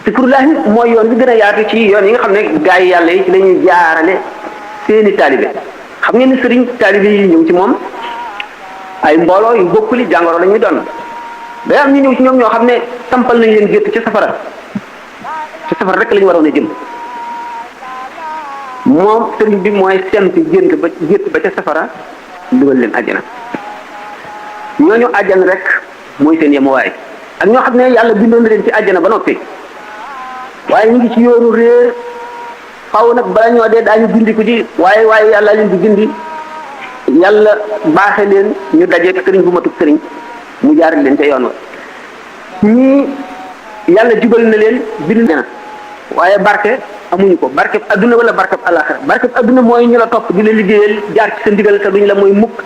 zikrullahi mooy yoon bi gën a yaatu ci yoon yi nga xam ne gaa yi yàlla yi ci la ñuy jaarale seeni taalibe xam ngeen ni sëriñ taalibe yi ñëw ci moom ay mbooloo yu bokkuli jàngoro la ñuy doon day am ñu ñëw ci ñoom ñoo xam ne tampal nañ leen gétt ci safara rek la ñu waroon a jëm moom sëriñ bi mooy sempi gétt ba ca safara dugal leen àjjana ñooñu àjjana rek mooy seen yemuwaay ak ñoo xam ne yàlla bindoon na leen ci àjjana ba noppi waaye ñu ngi ci yoonu réer xaw nag bala ñoo dee daañu bindi ko ci waaye yàlla leen di bindi yàlla baaxe leen ñu dajeeg sëriñ bu matub sëriñ mu jaarale leen ca yoon wa ñii yàlla jubal na leen bind na waaye barke amuñu ko barkeb adduna wala barkeb alaxira barkeb adduna mooy ñu la topp di la liggéeyal jaar ci sa ndigal te duñ la mooy mukk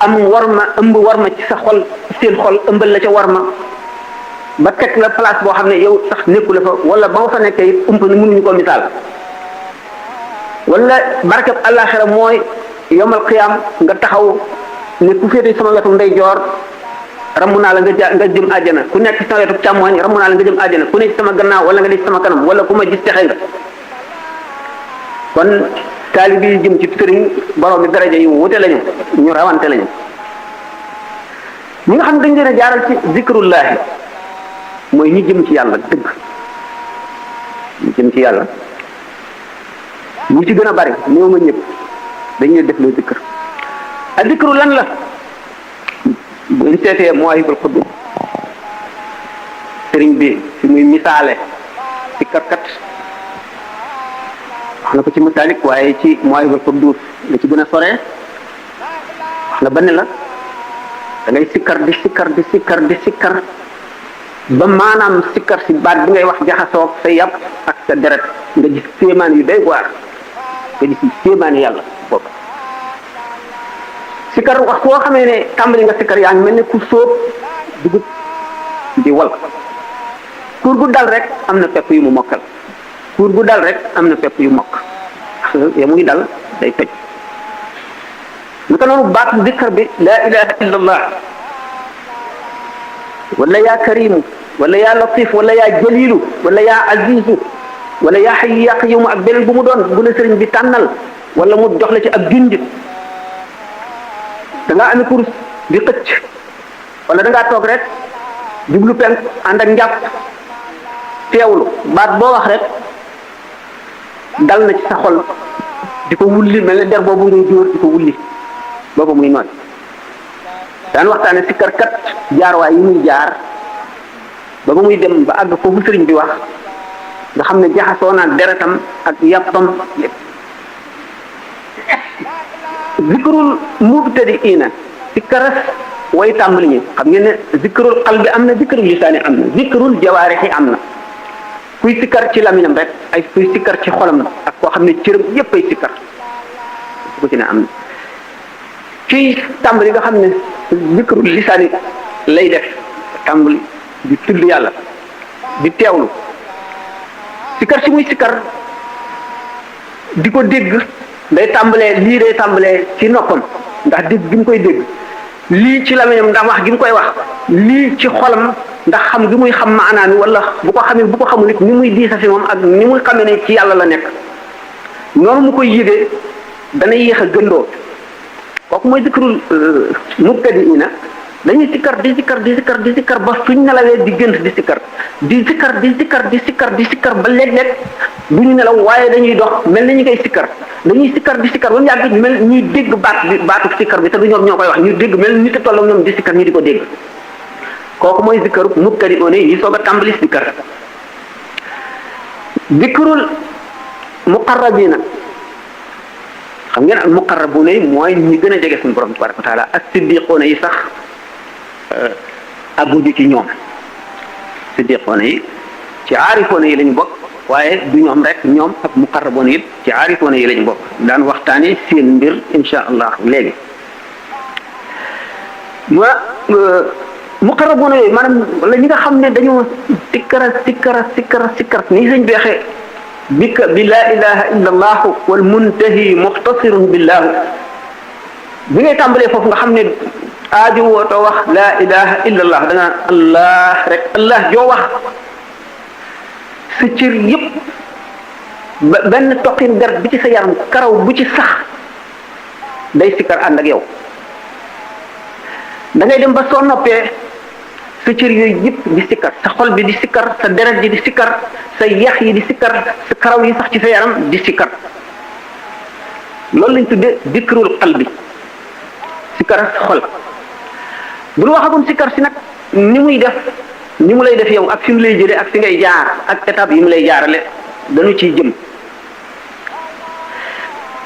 am warma ëmb warma ci sa xol seen xol ëmbal la ca warma ba teg la place boo xam ne yow sax nekku la fa wala ba nga fa nekkee it ump na mënuñu ko misaal wala barkeb alaxira mooy yomal xiyaam nga taxaw ne ku féete sama wetu ndeyjoor ramu naa la nga jëm àjjana ku nekk ci sama wetu càmmooñ ramu naa la nga jëm àjjana ku nekk ci sama gannaaw wala nga nekk ci sama kanam wala ku ma gis texe nga kon taalib yi jëm ci sëriñ borom bi daraja yu wute lañu ñu rawante lañu ñi nga xam ne dañ leen a jaaral ci zikrullahi mooy ñi jëm ci yàlla dëgg ñi jëm ci yàlla ñi ci gën a bari néew ma ñëpp dañuy def loo zikr a zikru lan la buñ seetee Mawaahibul Quddus sëriñ bi fi muy misaale ci karkat wax na ko ci Masaalik waaye ci Mawaahibul Quddus la ci gën a soree wax na ba ne la da ngay sikkar di sikkar ba maanaam sikkar si baat bi ngay wax jaxasoog sa yàpp ak sa deret nga gis séemaan yu doy waar nga gis séemaani yàlla boobu sikkar wax koo xamee ne tàmbali nga sikkar yaa ngi mel ne ku sóob dugub di wal kuur gu dal rek am na pepp yu mu mokkal kuur gu dal rek am na pepp yu mokk ya muy dal day toj naka noonu baatu zikkar bi laa ilaha illa allah wala yaa karimu wala yaa latif wala yaa jalilu wala yaa azizu wala yaa hayyu yaa qayyumu ak beneen bu mu doon bu la sëriñ bi tànnal wala mu jox la ci ab junj da ngaa amee kurus di xëcc wala da ngaa toog rek jublu penk ànd ak njàpp teewlu baat boo wax rek dal na ci sa xol di ko wulli mel ne der boobu ngay jóor di ko wulli boobu muy nooy daan waxtaane sikkarkat jaarwaay yi muy jaar ba ba muy dem ba àgg foofu sëriñ bi wax nga xam ne jaxasoo naa deretam ak yàppam lépp zikrul mubtadiina sikkaras way tàmbali ñi xam ngeen ne zikrul qalbi am na zikrul lisaani am na zikrul jawaarixi am na kuy sikkar ci laminam rek ay kuy sikkar ci xolam ak koo xam ne cëram yépp ay sikkar ku ci ne am na ci tàmbali nga xam ne zikrul lisaani lay def tàmbali di tudd yàlla di teewlu sikkar si muy sikkar di ko dégg day tàmbalee ci noppam ndax dégg gi mu koy dégg lii ci lamiñam ndax wax gi mu koy wax lii ci xolam ndax xam gi muy xam maanaam mi wala bu ko xamee bu ko xamul it ni muy diisa fi moom ak ni muy xamee ne ci yàlla la nekk noonu mu koy yëgee dana yéex a gëndoo kooku mooy zikrul mubtadiina dañuy sikkar ba suñ nelawee di gënt di sikkar ba léeg-léeg du ñu nelaw waaye dañuy dox mel na ñu koy sikkar dañuy sikkar ba mu yàgg mel ñuy dégg baatu sikkar bi te du ñoom ñoo koy wax ñu dégg mel nit a toll ak ñoom di sikkar ñu di ko dégg kooku mooy zikkaru mubtadi'uuna yi soog a tàmbali sikkar zikrul muqarrabiina xam ngeen al muqarrabuuna yi mooy ñi gën a jege suñu borom tabaraka wa taala ak siddiquuna yi sax aguju ci ñoom siddiquuna yi ci aarifoona yi lañu bokk waaye du ñoom rek ñoom ak muqarrabuuna yi ci aarifoona yi lañu bokk daan waxtaane seen mbir insha allah léegi muqarrabuuna yooyu maanaam la ñi nga xam ne dañoo sikkar nii sañ beexee bika bi laa ilaha illa allahu wal muntahi muxtasirun billahu bi ngay tàmbalee foofu nga xam ne aaju wootoo wax laa ilaha illa allah da nga allah rek allah joo wax sa cër yëpp benn toqin deret bi ci sa yaram karaw bu ci sax day sikkar ànd ak yow da ngay dem ba soo noppee sa cër yooyu yëpp di sikkar sa xol bi di sikkar sa deret ji di sikkar sa yax yi di sikkar sa karaw yi sax ci sa yaram di sikkar loolu lañ tuddee dikrul qalbi sikkar ak xol bu ñu waxagoon sikkar si nag ni muy def ni mu lay def yow ak fi mu lay jëlee ak fi ngay jaar ak étape yi mu lay jaarale dañu ciy jëm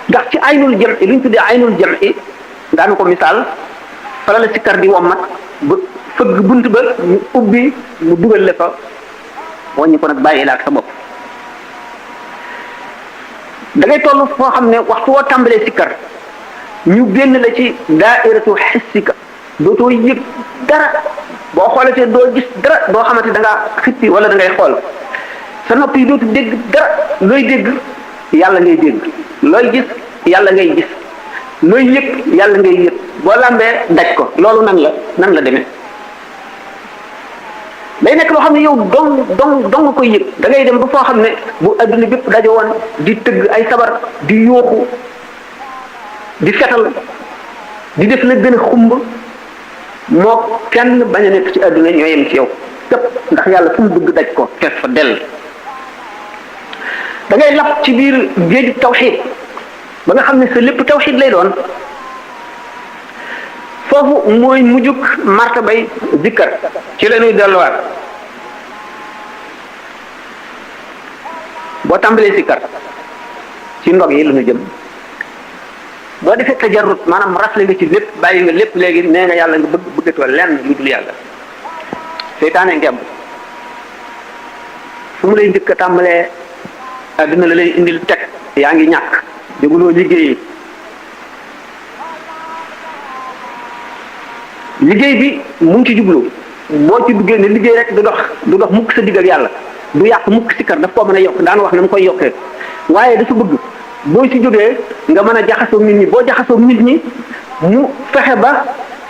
ndax ci aynul jam i lu ñu tuddee aynul jam i daanu ko misaal fala la sikkar di wommat ba fëgg bunt ba mu ubbi mu dugal le fa wàññi ko nag bàyyi la ak sa bopp da ngay toll foo xam ne waxtu woo tàmbalee sikkar ñu génn la ci daairatu xissika dootoo yëg dara boo xoolatee doo gis dara doo xamante da ngaa xippi wala da ngay xool sa nopp yi dootu dégg dara looy dégg yàlla ngay dégg looy gis yàlla ngay gis looy yëg yàlla ngay yëg boo lambee daj ko loolu nan la demee day nekk loo xam ne yow dong nga koy yëg da ngay dem ba foo xam ne bu adduna bépp daje woon di tëgg ay sabar di yooxu di fetal di def la gën a xumb moo kenn bañ a nekk ci adduna ñoo yem ci yow képp ndax yàlla fu mu dugg daj ko fees fa dell da ngay lap ci biir géej tawxiid ba nga xam ne sa lépp tawxiid lay doon foofu mooy mujjug martabay zikkar ci la ñuy delluwaat boo tàmbalee zikkar ci ndog yi la ñu jëm boo defee tajarrut maanaam rafle nga ci lépp bàyyi nga lépp léegi nee nga yàlla nga bëggatoo lenn lu dul yàlla seytaane ngemb fu mu lay njëkk a tàmbalee adduna la lay indil teg yaa ngi ñàkk jóguloo liggéey bi mu ngi ci jublu boo ci duggee ne liggéey rek du dox mukk sa digg ak yàlla du yàq mukk sikkar daf koo mën a yokk daan wax na mu koy yokkee waaye dafa bëgg boo ci jógee nga mën a jaxasoo nit ñi boo jaxasoo nit ñi mu fexe ba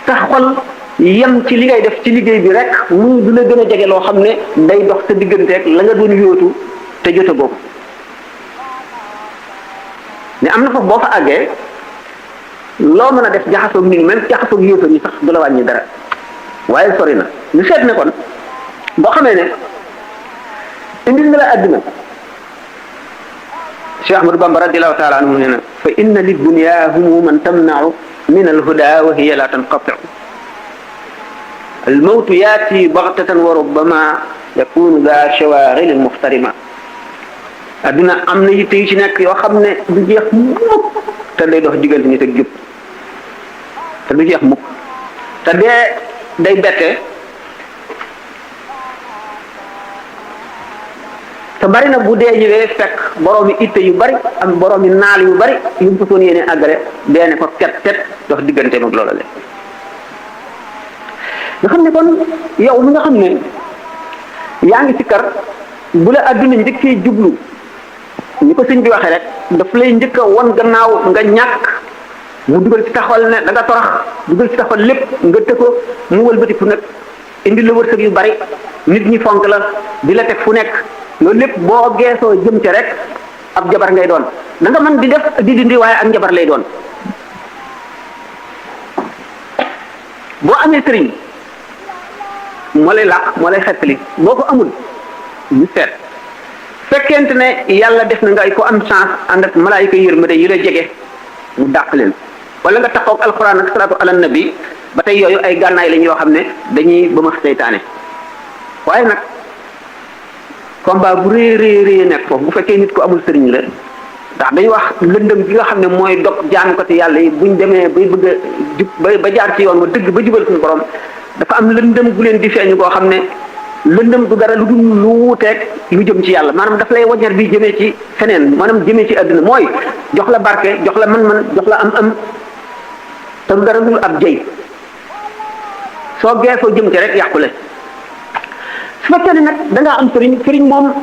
sa xol yem ci li ngay def ci liggéey bi rek mu du la gën a jege loo xam ne day dox sa digganteeg la nga doon yóotu te jote googu ne am na foofu boo fa àggee loo mën a def jaxasoo nit ñi même jaxasoo yóotu ñi sax du la wàññi dara waaye sori na ñu seet ne kon boo xamee ne indil na la àdduna Cheikh Ahmadou Bamba radiallahu taala anhu nee na fa inna li dunya humuman tamnau min alhuda wa hiya la tanqatiu almawtu yaati baxtatan wa rubbama yakunu da shawaghil muxtarima adduna am na yitte yu ci nekk yoo xam ne du jeex mukk te day dox diggante nit ak jub te du jeex mukk te day bette te bari na bu dee ñëwee fekk boroomi itte yu bari am boroomi naal yu bari yu mu ko soon yéene àggale dee ne ko tet dox diggante mag loola le nga xam ne kon yow mi nga xam ne yaa ngi sikkar bu la adduna njëkkee jublu ni ko sëñ bi waxee rek daf lay njëkk a won gannaaw nga ñàkk mu dugal ci taxawal ne da nga torax dugal ci taxawal lépp nga të ko mu wëlbatiku nag indi la wërsëg yu bari nit ñi fonk la di la teg fu nekk loolu lépp boo geesoo jëm ca rek ab jabar ngay doon da nga mën di def di dindi waaye ak njabar lay doon boo amee sëriñ moo lay làq moo lay xettali boo ko amul ñu seet fekkente ne yàlla def na nga ay ko am chance ànd ak malaayika yërmande yi la jege mu dàq leen wala nga taxaw ak alxuraan ak salaatu ala nabi ba tey yooyu ay gànnaay lañ yoo xam ne dañuy ba ma seytaane waaye nag combat bu rëy nekk foofu bu fekkee nit ko amul sëriñ la ndax dañuy wax lëndëm gi nga xam ne mooy dog jaan ko te yàlla yi buñ demee bay bëgg a jub ba jaar ci yoon wa dëgg ba jubal suñu borom dafa am lëndëm gu leen di feeñ koo xam ne lëndëm du dara lu dul lu wuuteeg lu jëm ci yàlla maanaam daf lay waññar bi jëmee ci feneen maanaam jëmee ci àdduna mooy jox la barke jox la man-man jox la am te du dara lu ab jëy soo geesoo jëm ci rek yàqule su fekkee ne nag da ngaa am sëriñ moom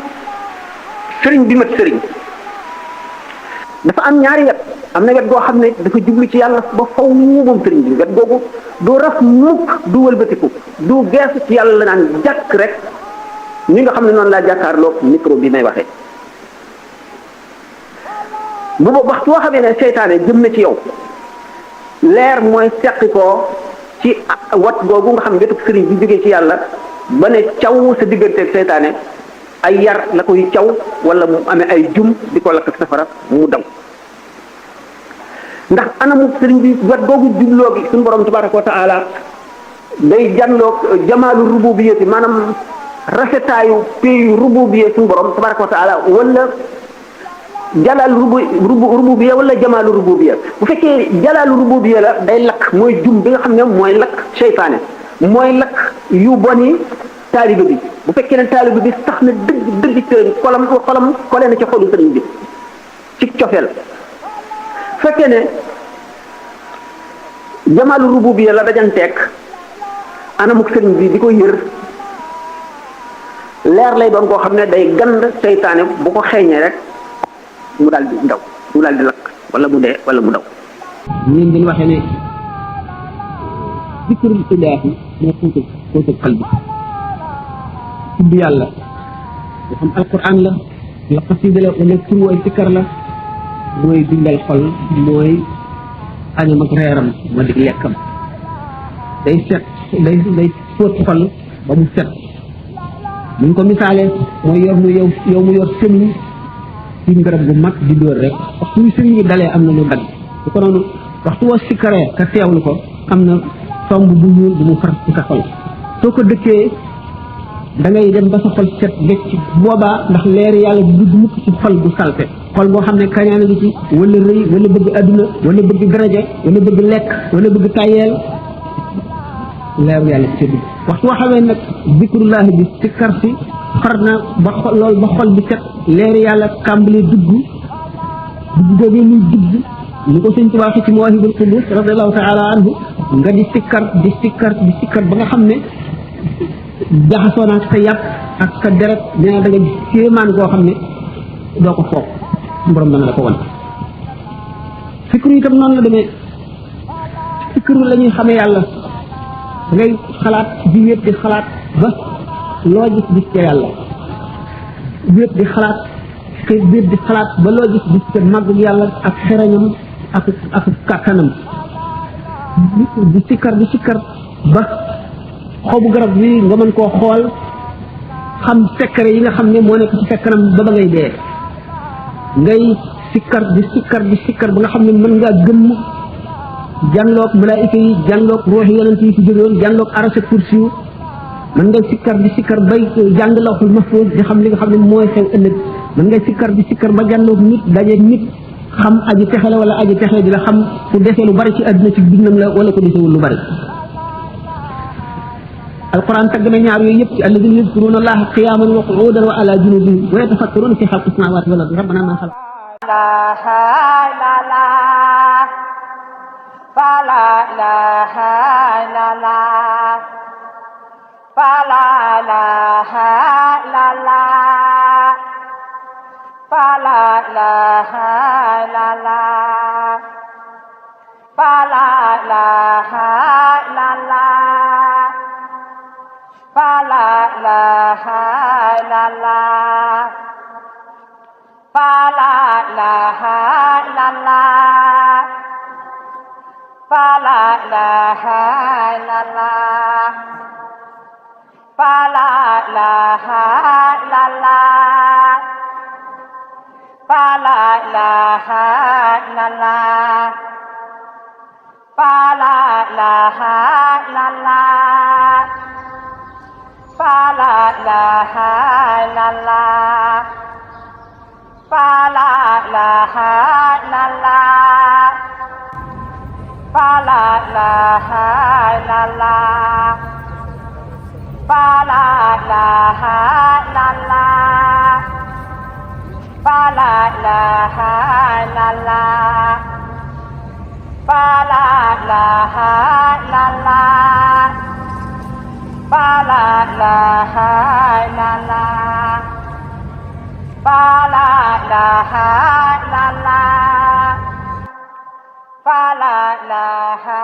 sëriñ bi mat sëriñ dafa am ñaari wet am na wet goo xam ne dafa jublu ci yàlla ba faw moom sëriñ bi wet googu du raf mukk du wëlbatiku du geesu ci yàlla la naan jàkk rek ni nga xam ne noonu laa jàkkaarloog micro bi may waxee bu ba waxtu boo xamee ne seytaane jëm na ci yow leer mooy seqi koo ci wat googu nga xam ne wetuk sëriñ bi jógee ci yàlla ba ne caw sa digganteeg seytaane ay yar la koy caw wala mu amee ay jum di ko lakk safara mu daw ndax anamu sëriñ bi wat googu jubloo gi suñu borom tabaraka wa taala day janloog jamaalu rububiyati maanaam rafetaayu péyu rububiyé suñu borom tabaraka wa taala wala jalal rububiyya wala jamaalu rububiyya bu fekkee jalaalu rububiyya la day lakk mooy jum bi nga xam ne mooy lakk seytaane mooy lakk yu boni taalibe bi bu fekkee ne taalibe bi sax na dëgg te xolam kole na ci xolu sëriñ bi ci cofeel fekkee ne jamaalu rububiyya la dajanteeg anamuk sëriñ bi di ko yër leer lay doon koo xam ne day gand seytaane bu ko xeeñee rek mu daal di ndaw mu daal di lakk wala mu dee wala mu daw. ñun dañu waxee ne zikrul ilaahi moo xóotal xal bi tudd yàlla moo xam alquran la la xasida la wala tur way sikkar la mooy dundal xol mooy añam ak reeram moo di lekkam day set day fóot xol ba mu set ñu ko misaalee mooy yow mu yor sëmiñ ci garab gu mag di dóor rek waxtu wi sëriñ bi dalee am na lu dagg su ko noonu waxtu woo sikkaree ka teewlu ko am na tomb bu ñuul bu mu far ci sa xol soo ko dëkkee da ngay dem ba sa xol set becc boobaa ndax leer yàlla du dugg mukk ci xol bu salte xol boo xam ne kañaan ngi ci wala rëy wala bëgg adduna wala bëgg daraja wala bëgg lekk wala bëgg tayeel leeru yàlla ci dugg waxtu woo xamee nag zikrullahi bi sikkar si xar na ba xol loolu ba xol bi set leeri yàlla kàmbali dugg googee muy dugg ni ko sëñ Tuubaa ci Mawaahibul Quddus radiyallahu taala anhu nga di sikkar ba nga xam ne jaxasoo naa sa yàpp ak sa deret nee na da nga kéemaan koo xam ne doo ko foog borom dana la ko wan fikru itam noonu la demee fikru la ñuy xamee yàlla da ngay xalaat di wéet di xalaat ba loo gis ca yàlla wéet di xalaat ba loo gis ca màggu yàlla ak xerañam ak kàttanam di sikkar ba xobu garab bi nga mën koo xool xam secret yi nga xam ne moo nekk ci fekkanam ba ngay dee ngay sikkar ba nga xam ne mën ngaa gëmm jànloog malaayika yi jànloog ruuxi yonent yi fi jógewoon jànloog arasa kursi mën nga sikkar bay jàng lawhul mahfuus di xam li nga xam ne mooy xew ëllëg mën nga sikkar ba jànloog nit dajeeg nit xam aji texe la wala aji texe di la xam ku desee lu bari ci àdduna ci dundam la wala ko desewul lu bari alquran tagg na ñaar yooyu yëpp ci alladina yadkuruna allaha qiyaman wa qu'udan wa ala junubihim wa yatafakkaruna fi xalqi samawati wal ardi rabbana ma xalaq la ilaha illallah fa la ilaha illallah fa la ilaha illallah fa la ilaha illallah fa la ilaha illallah fa la ilaha illallah fa la ilaha illallah fa la ilaha illallah fa la ilaha illallah fa la ilaha illallah fa la ilaha illallah fa la ilaha illallah fa la ilaha illallah fa la ilaha illallah fa la ilaha illallah fa la ilaha illallah fa la ilaha illallah fa la ilaha illallah fa la ilaha